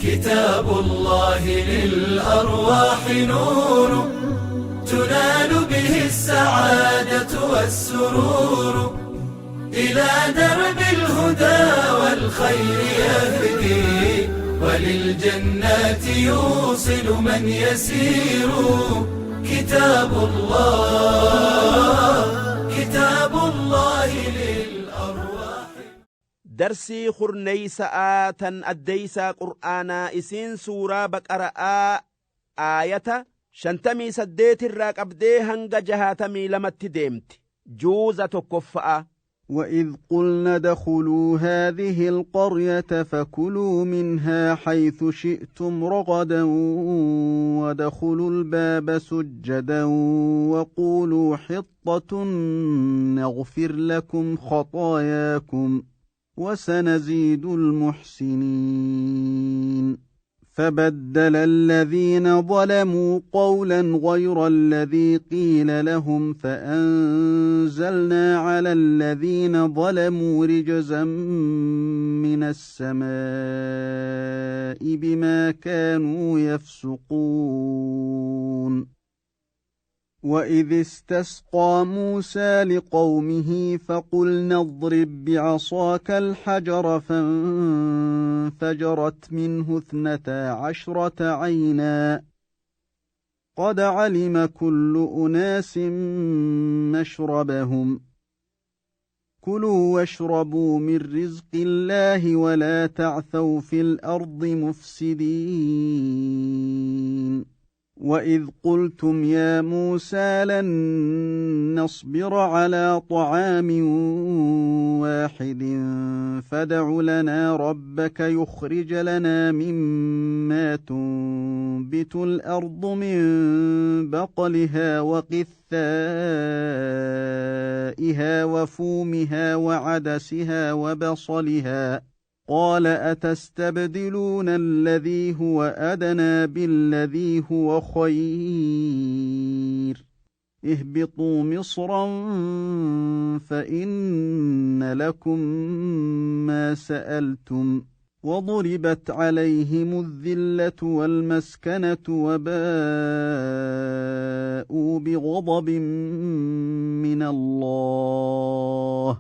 كتاب الله للأرواح نور، تنال به السعادة والسرور. إلى درب الهدى والخير يهدي، وللجنات يوصل من يسير. كتاب الله، كتاب الله للأرواح. Darsii kurneeysa'aa tan addeeysaa qur'aanaa isiin suuraa Baqara'aa aayata 58 irraa qabdee hanga 62tti deemti. Juuza tokkoffa'a. وإذ قلنا ادخلوا هذه القرية فكلوا منها حيث شئتم رغدا وادخلوا الباب سجدا وقولوا حطة نغفر لكم خطاياكم وسنزيد المحسنين. فبدل الذين ظلموا قولا غير الذي قيل لهم، فأنزلنا على الذين ظلموا رجزا من السماء بما كانوا يفسقون. وإذ استسقى موسى لقومه فقلنا اضرب بعصاك الحجر، فانفجرت منه 12 عينا، قد علم كل أناس مشربهم. كلوا واشربوا من رزق الله ولا تعثوا في الأرض مفسدين. وإذ قلتم يا موسى لن نصبر على طعام واحد، فادع لنا ربك يخرج لنا مما تنبت الأرض من بقلها وقثائها وفومها وعدسها وبصلها. قال أتستبدلون الذي هو أدنى بالذي هو خير؟ اهبطوا مصرا فإن لكم ما سألتم. وضربت عليهم الذلة والمسكنة وباءوا بغضب من الله،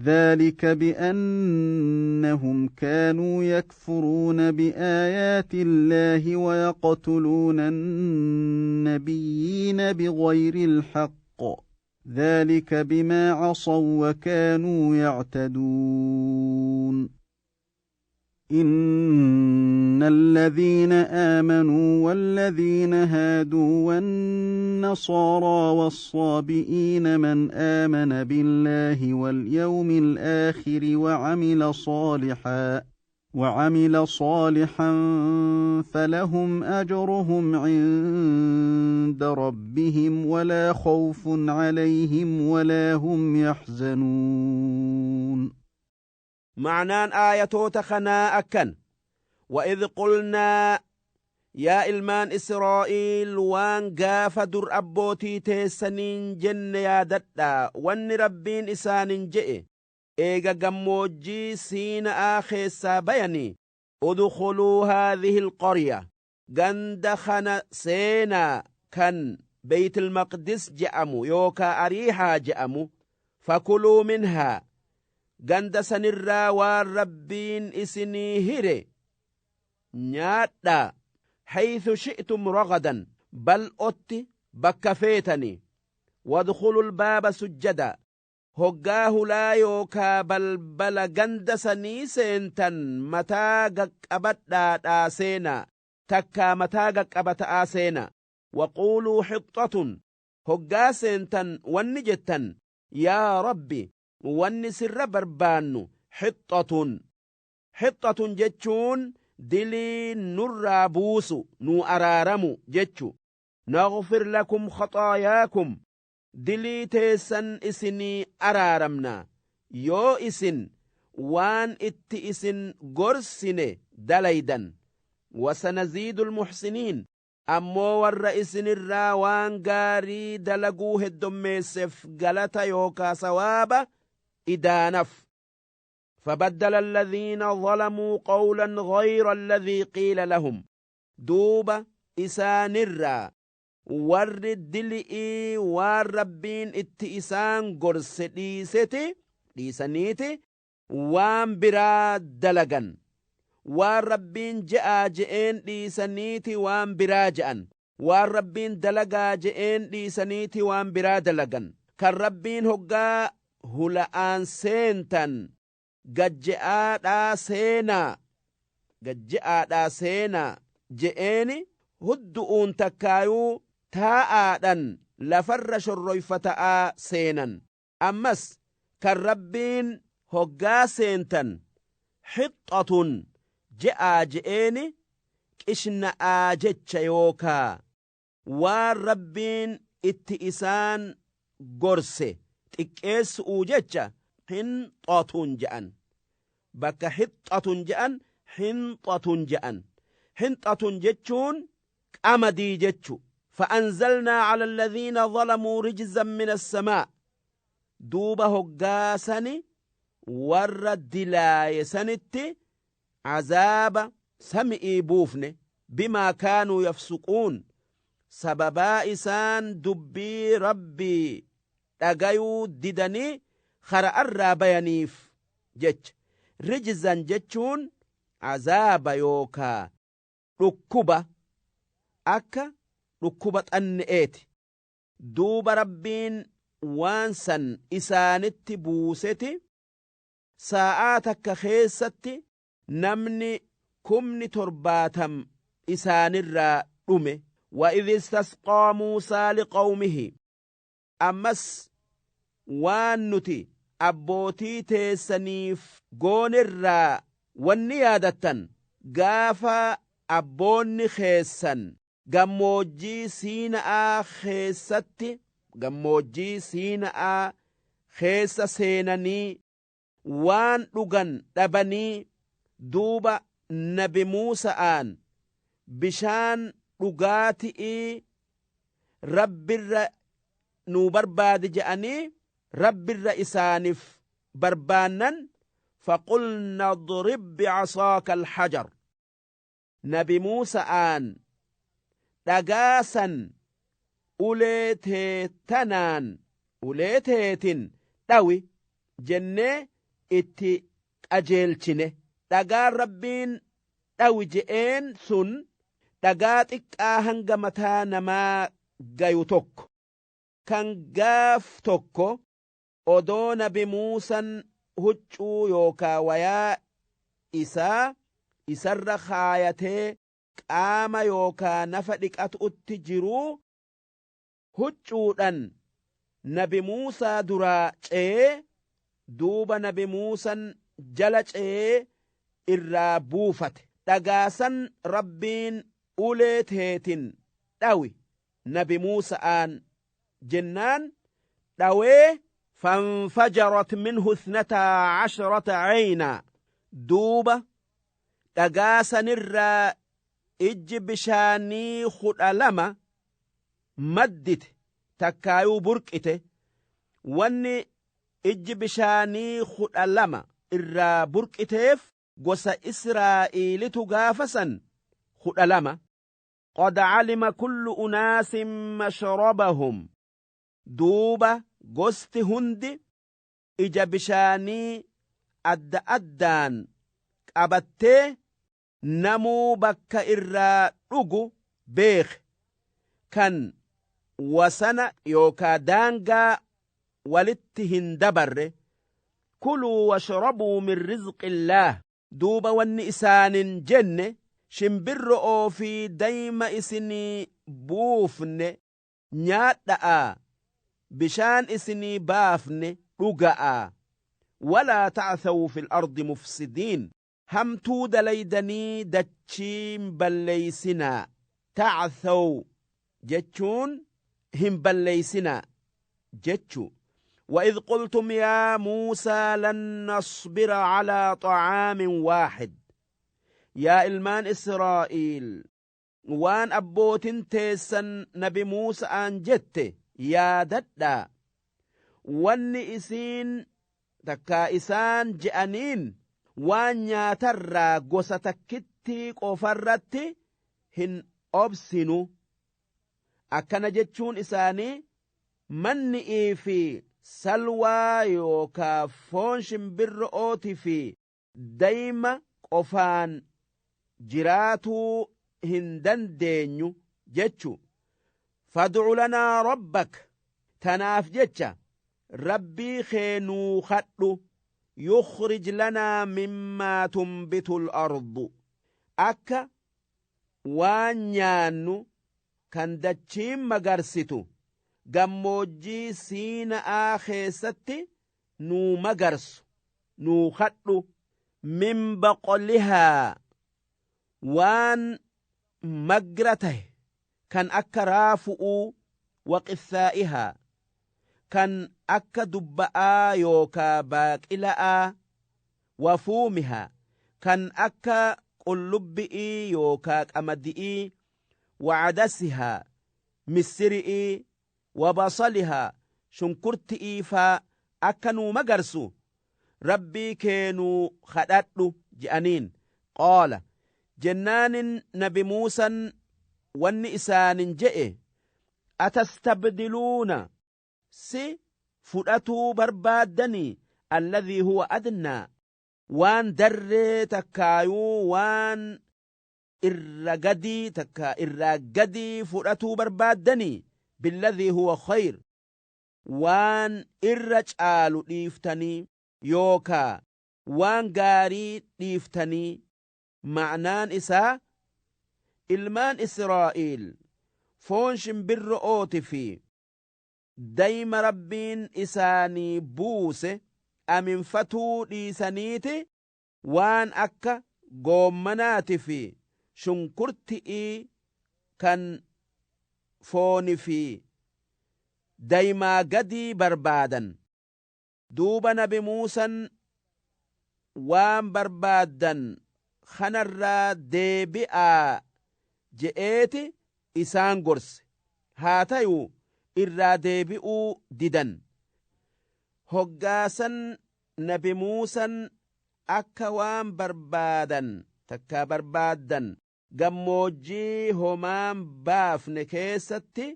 ذلك بأنهم كانوا يكفرون بآيات الله ويقتلون النبيين بغير الحق، ذلك بما عصوا وكانوا يعتدون. إن الذين آمنوا والذين هادوا والنصارى والصابئين من آمن بالله واليوم الآخر وعمل صالحا فلهم أجرهم عند ربهم ولا خوف عليهم ولا هم يحزنون. Ma'naan aayatoota kanaa akkan: وإذ قلنا, yaa ilmaan Israa'iil, waan gaafa dur abbootii teessaniin jenne yaadadhaa. Wanni Rabbiin isaanin je'e eega gammoojjii Siina'aa keessaa bayanii: ادخلوا هذه القرية, ganda kana seenaa kan Beytil Maqdis je'amu yookaa Ariixaa je'amu, فكلوا منها, ganda sanirraa waan Rabbiin isinii hire nyaadhaa, حيث شئتم رغدا, bal'otti bakka feetani, وادخلوا الباب سجدا, hoggaa hulaa yookaa balbala ganda sanii seentan mataa gaqqabadhaadhaa seenaa, takkaa mataa gaqqabata'aa seenaa. وقولوا حطة, hoggaa seentan wanni jettan: yaa Rabbi, wanni sirra barbaannu حطة. حطة jechuun dilii nurraa buusu, nuu araaramu jechu. نغفر لكم خطاياكم, dilii teessan isinii araaramna yoo isin waan itti isin gorsine dalaydan. وسنزيد المحسنين, ammoo warra isinirraa waan gaarii dalaguu heddommeesseef galata yookaa sawaaba idaanaf. فبدل الذين ظلموا قولا غير الذي قيل لهم duuba isaanirraa warri dili'ii waan Rabbiin itti isaan gorse dhiiseti dhiisaniiti waan biraa dalagan. Waan Rabbiin je'aa je'een dhiisaniiti waan biraa je'an. Waan Rabbiin dalagaa je'een dhiisaniiti waan biraa dalagan. Kan Rabbiin hoggaa hula'aan seentan gajje'aadhaa seenaa, gajje'aadhaa seenaa je'eeni huddu'uun takkaayuu taa'aadhan lafarra shorroyfata'aa seenan. Ammas kan Rabbiin hoggaa seentan hixxatun je'aa je'eeni qishna'aa jecha yookaa waan Rabbiin itti isaan gorse xiqqeessu'uu jecha hinxatun je'an. Bakka hixxatun je'an hinxatun je'an. Hinxatun jechuun qamadii jechu. فأنزلنا على الذين ظلموا رجزا من السماء duuba hoggaasani warra dilaaye sanitti azaaba sami'ii buufne. بما كانوا يفسقون sababaa isaan dubbii Rabbii dhagayuu didanii kara'arraa bayaniif jecha. رجزا jechuun azaaba yookaa dhukkuba, akka dhukkuba xanne'eeti. Duuba Rabbiin waan san isaanitti buuseti saa'aa takka keessatti namni 70,000 isaanirraa dhume. وإذ استسقى موسى لقومه ammas waan nuti abbootii teessaniif goonirraa wanni yaadattan gaafa abboonni keessan gammoojjii Siina'aa keessatti, gammoojjii Siina'aa keessa seenanii waan dhugan dhabanii, duuba nabi Muusa'aan bishaan dhugaati'ii Rabbirra nuu barbaadi je'anii Rabbirra isaaniif barbaannan. فقلنا اضرب بعصاك الحجر nabi Muusa'aan dhagaasan ulee teetanaan, ulee teetin dhawi jennee itti qajeelchine. Dhagaan Rabbiin dhawi je'een sun dhagaa xiqqaa hanga mataa namaa gayu tokko, kan gaaf tokko odoo nabi Muusan huccuu yookaa wayaa isaa isarra kaayatee qaama yookaa nafa dhiqatutti jiruu huccuudhan nabi Muusaa duraa ce'ee, duuba nabi Muusan jala ce'ee irraa buufate. Dhagaasan Rabbiin ulee teetin dhawi nabi Muusa'aan jennaan dhawee. فانفجرت منه 12 عينا duuba dhagaasanirraa ijji bishaanii 12 maddite takkaayuu burqite. Wanni ijji bishaanii 12 irraa burqiteef gosa Israa'iilitu gaafasan 12. قد علم كل أناس مشربهم duuba gosti hundi ija bishaanii adda addaan qabattee namuu bakka irraa dhugu beeke, kan wasana yookaa daangaa walitti hin dabarre. كلوا واشربوا من رزق الله duuba wanni isaanin jenne shimbirro'oo fi dayma isinii buufne nyaadha'a, bishaan isinii baafne dhuga'a. ولا تعثوا في الأرض مفسدين hamtuu dalaydanii dachiin balleeysinaa. تعثوا jechuun hin balleeysinaa jechu. وإذ قلتم يا موسى لن نصبر على طعام واحد yaa ilmaan Israa'iil, waan abbootin teessan nabi Muusa'aan jette yaadadhaa. Wanni isiin Takkaa isaan je'aniin waan nyaatarraa gosa takkittii qofarratti hin obsinu. Akkana jechuun isaanii manni'ii fi salwaa yookaa foon shimbirro'ooti fi dayma qofaan jiraatuu hin dandeenyu jechu. Fad'u lanaa rabbak, tanaaf jecha Rabbii kee nuu kadhu, yukhrij lanaa mimmaa tunbitu al-ardu, akka waan nyaannu kan dachiin magarsitu gammoojjii Siina'aa keessatti nuu magarsu nuu kadhu. Min baqlihaa, waan magra tahe kan akka raafu'uu, waqissaa'ihaa, kan akka dubba'aa yookaa baaqila'aa, wafuumihaa, kan akka qullubbi'ii yookaa qamadi'ii, wacadasihaa, missiri'ii, wabasalihaa, shunkurti'ii faa akka nuu magarsu Rabbii kee nuu kadhadhu je'aniin. Qaala, jennaanin nabi Muusan wanni isaanin je'e: atastabdiluuna, si fudhatuu barbaaddanii, alladhii huwa adnaa, waan darree takkaayuu waan irra gadii takka irraa gadii fudhatuu barbaaddanii, billadhii huwa khayr, waan irra caalu dhiiftanii yookaa waan gaarii dhiiftanii? Ma'naan isaa ilmaan Israa'iil foon shimbirro'ooti fi dayma Rabbiin isaanii buuse aminfatuu dhiisaniiti waan akka goommanaati fi shunkurti'ii kan fooni fi daymaa gadii barbaadan. Duuba nabi Muusan waan barbaaddan kanarraa deebi'aa je'eeti isaan gorse. Haa tayuu irraa deebi'uu didan. Hoggaasan nabi Muusan akka waan barbaadan takkaa barbaaddan gammoojjii homaan baafne keessatti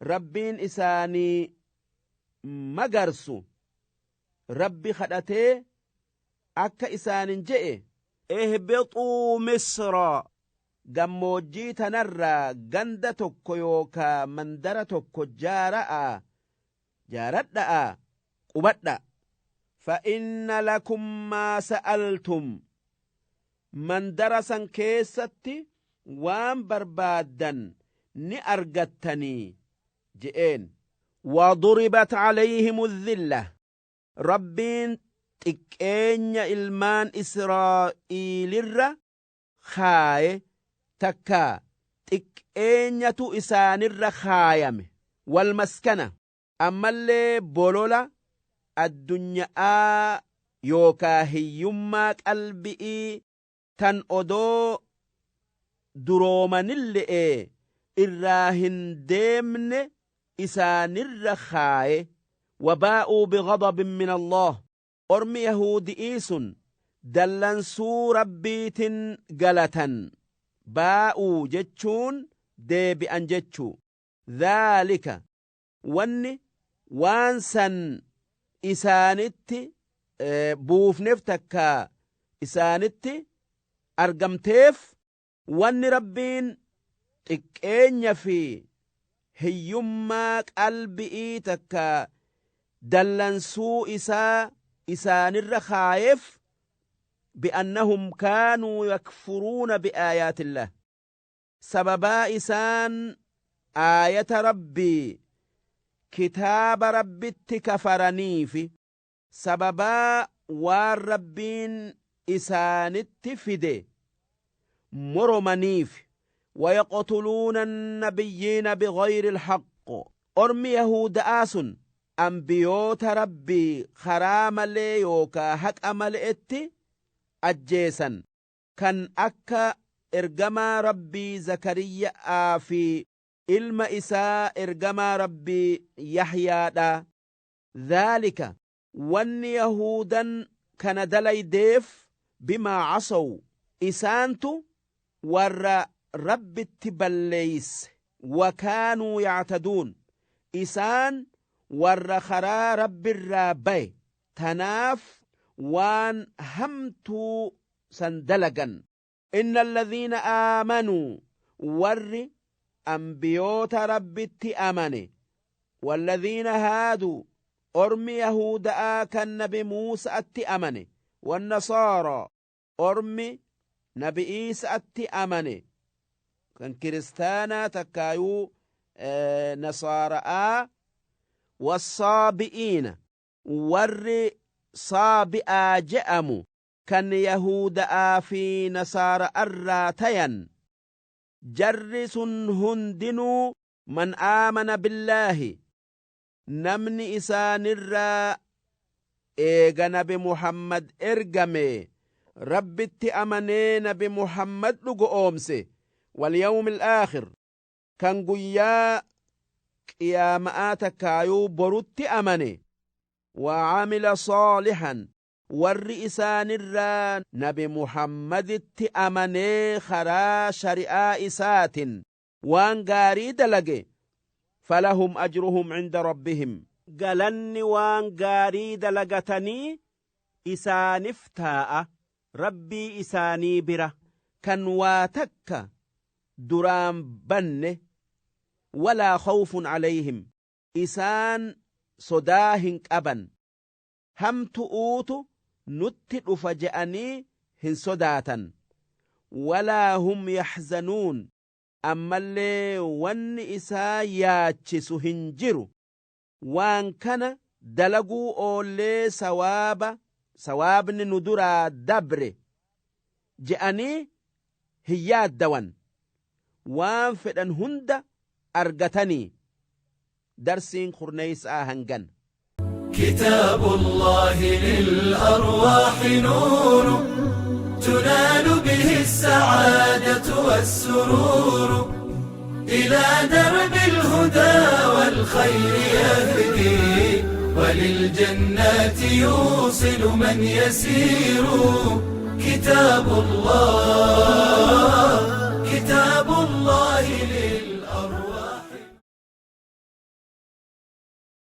Rabbiin isaanii magarsu Rabbi kadhatee akka isaanin je'e: ihbixuu Misra, gammoojjii tanarraa ganda tokko yookaa mandara tokko jaara'a, jaaradha'a, qubadha. Fa'inna lakum maa sa'altum, mandara san keessatti waan barbaaddan ni argattanii je'een. Waduribat calayhim dhilla, Rabbiin xiqqeenya ilmaan Israa'iilirra kaaye takkaa xiqqeenyatu isaanirra kaayame, walmaskana, ammallee bolola addunya'aa yookaa hiyyummaa qalbi'ii tan odoo duroomanille'ee irraa hin deemne isaanirra kaaye. Wabaa'uu bighadabin min Allah, ormi Yahudi'ii sun dallansuu Rabbiitin galatan. Baa'uu jechuun deebi'an jechuu. Dhaalika, wanni waan san isaanitti buufneef takka isaanitti argamteef, wanni Rabbiin xiqqeenya fi hiyyummaa qalbi'ii takka dallansuu isaa isaanirra kaayeef, bi'annahum kaanuu yakfuruuna bi'aayaatillah, sababaa isaan aayata Rabbii, kitaaba Rabbitti kafaraniifi sababaa waan Rabbiin isaanitti fide moromaniif. Wayaqtuluuna annabiyyiina bighayri alhaqq, ormi Yahuda'aa sun ambiyoota Rabbii karaa malee yookaa haqa male'etti ajjeesan, kan akka ergamaa Rabbii Zakariya'aa fi ilma isaa ergamaa Rabbii Yaxyaadha. Dhaalika Wanni yahuudan kana dalaydeef bimaa casaw, isaantu warra Rabbitti balleeyse. Wakaanuu yactaduun, isaan warra karaa Rabbirraa baye, tanaaf waan hamtuu san dalagan. Inna alladhiina aamanuu, warri ambiyoota Rabbitti amane, walladhiina haaduu, ormi yahuuda'aa kan nabi Muusa'atti amane, wannasaaraa, ormi nabi Iisa'atti amane kan kiristaanaa takkaayuu nasaara'aa, wassaabi'iina, warri saabi'aa je'amu kan yahuuda'aa fi nasaara'arraa tayan, jarri sun hundinuu, man aamana billaahi, namni isaanirraa eega nabi Muhammad ergame Rabbitti amanee nabi Muhammad dhugo'oomse, walyawmi alaakhir, kan guyyaa qiyaama'aa takkaayuu borutti amane, وعمل صالحا, warri isaanirraa nabi Muhammaditti amanee karaa shari'aa isaatin waan gaarii dalage, فلهم أجرهم عند ربهم, galanni waan gaarii dalagatanii isaanif taa'a Rabbii isaanii bira, kan waa takka duraan banne. ولا خوف عليهم, isaan sodaa hin qaban, hamtu'uutu nutti dhufa je'anii hin sodaatan. ولا هم يحزنون, ammallee wanni isaa yaachisu hin jiru, waan kana dalaguu oollee sawaaba sawaabni nu duraa dabre je'anii hin yaaddawan, waan fedhan hunda argatanii. Darsiin kurneeysaa hangan. كتاب الله للأرواح نور، تنال به السعادة والسرور، إلى درب الهدى والخير يهدي، وللجنات يوصل من يسير. كتاب الله.